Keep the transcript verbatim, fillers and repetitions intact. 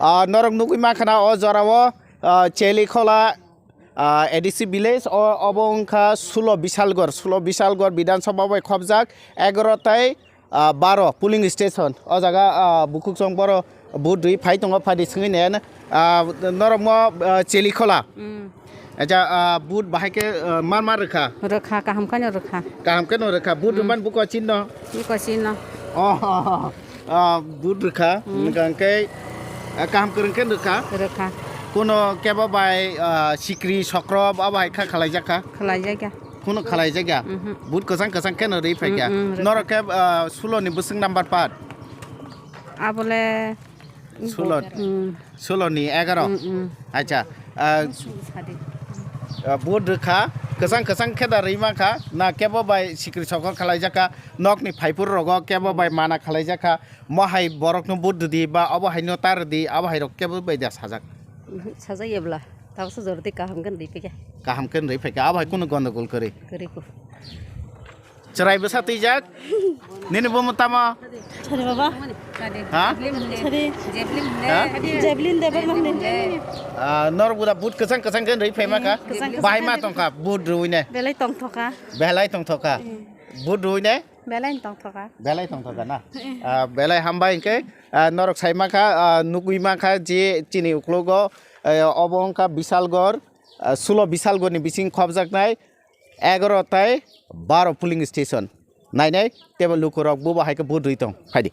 Ah, norok nugwi mankha na o jorao, ah, Chelikhola, ah, A D C village, o, obo wngkha sulo Bisalgor, sulo Bisalgor Bidhan Sabha bai khobjak egaroh tai, ah, baro polling station. O jaga, ah, bukhuk chwng boro vote rwi phai tongo, phadi swngwi nayan. Ah, norok mo, ah, Chelikhola. Mm. Acha, ah, vote bahai khe, ah, mar mar rwkha? Rwkha, kaham khe no rwkha. Kaham khe no rwkha. Vote rwmani buko chinno? Buko chinno. Oh, ah, vote rwkha. Mm. Hwnkhe, ah, kaham kwrwng khe rwkha? Rwkha. Kuno kebo bai, ah, sikri sokro abo hai kha khalaijak kha? Khalaijak kha. Kuno khalaijak ya? Mhm. Vote kwchang kwchang khe no rwi phai kha. Mm, mm, rwkha. Norok khe, ah, sulo ni bwswk number pat? Abole Sulo. Mm. Sulo ni egaroh. Mm, mm. Acha, ah, Sadi. Ah, vote rwkha, kwchang kwchang khe da rwi mankha, na kebo bai sikri sokor khalaijak kha, nok ni phaiphuru rogo kebo bai mana khalaijak kha, mo hai borok no vote rwdi ba obo hai no ta rwdi, abo hai rok kebo bai da sajak? Mhm, sajak ya bwla, tabukhe jordi kaham khe rwi phai kha. Kaham khe rwi phai kha, abo hai kunu gondogol kwrwi. Kwrwi kho. Chwrai bwsa twijak. Nini bumo tamo? Sari baba. Ha? Sari. Ha? Javelin Debbarma hwnwi. Ah, norok buda vote kwchang kwchang khe rwi phaima kha. Kwchang kwchang. Bahai ma tongkha vote rwi ne? Belai tongthoka. Belai tongthoka. Hmm. Vote rwi ne? Belai tongthoka. Belai tongthoka na? Ah, belai hambai hwnkhe, ah, norok sai mankha, ah, nugwi mankha je chini uklogo, eh, obo wngkha Bisalgor, ah, sulo Bisalgor ni bising khobjaknai. Egaroh tai baro polling station nainai teibo lukurok bubo hai khe vote rwi tong. Phaidi.